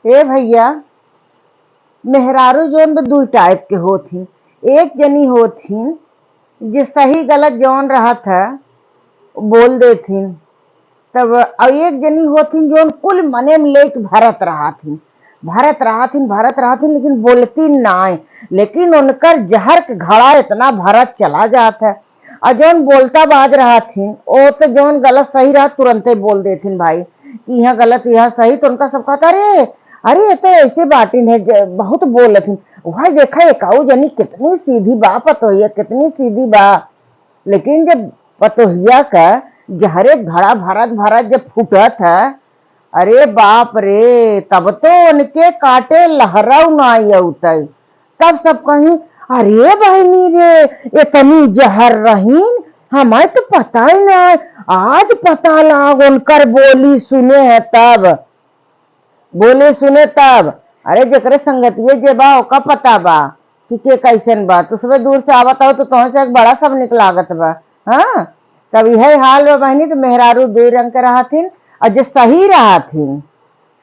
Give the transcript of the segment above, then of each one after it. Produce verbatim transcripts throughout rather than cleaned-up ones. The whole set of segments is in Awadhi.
ए भइया, मेहरारू जौन बा दुइ type के होत हीं। एक जनी होत हीं जे सही गलत जौन रहत है बोल देत हीं, तब अउ एक जनी होत हीं जौन कुल मने में लेके भरत रहत हीं, भरत रहत हीं, भरत रहत हीं, लेकिन बोलती नाय। लेकिन उनकर जहर के घड़ा इतना भरत चला जात है। अउ जौन बोलता बाज रहत हीं, ओ तो जौन गलत सही रहत तुरंते बोल देत हीं भाई, कि यहाँ गलत यहाँ सही। तो उनका सब कहता, अरे, अरे ये तो ऐसे बाटिन है, ज-, बहुत बोलत हीं। वह देखा एकाऊ जनी कितनी सीधी बा पतोहिया, कितनी सीधी बा। लेकिन जब पतोहिया का जहरे घड़ा भरत भरत जब फूटत है, अरे बाप रे, तब तो उनके काटे लहराऊ ना अउतै। तब सब कहीं, अरे बहिनी रे, इतनी जहर रहीन, हमें तो पता ही ना, आज पता लाग उनकर बोली सुने है तब। बोले सुने तब। अरे जेकरे संगतिये जे बा ओका पता बा कि के कैसन बा। तू सुबह दूर से आवत हो तो तोहसे एक बड़ा सब निक लागत बा। हाँ, तब यही हाल बा बहिनी। तो मेहरारू दुई रंग के रहथिन, और जे सही रहथिन,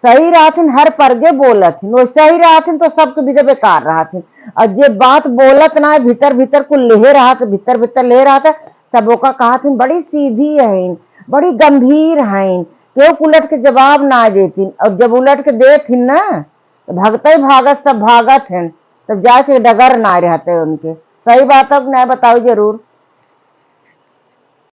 सही रहथिन, हर परगे बोलथिन, वो सही रहथिन तो सबके बिदे बेकार रहथिन। और जे बात बोलत ना है, भीतर भीतर कुल लेहे रहत, भीतर भीतर लेहे रहत है, सब ओका कहथिन बड़ी सीधी हईन, बड़ी गंभीर हईन, केहू के उलट के जवाब ना देथिन। और जब उलट के देथिन ना, तो भागते ही भागत सब भागत हैं, तब जाके डगर ना रहते उनके। सही बात है कि नहीं, बताओ जरूर।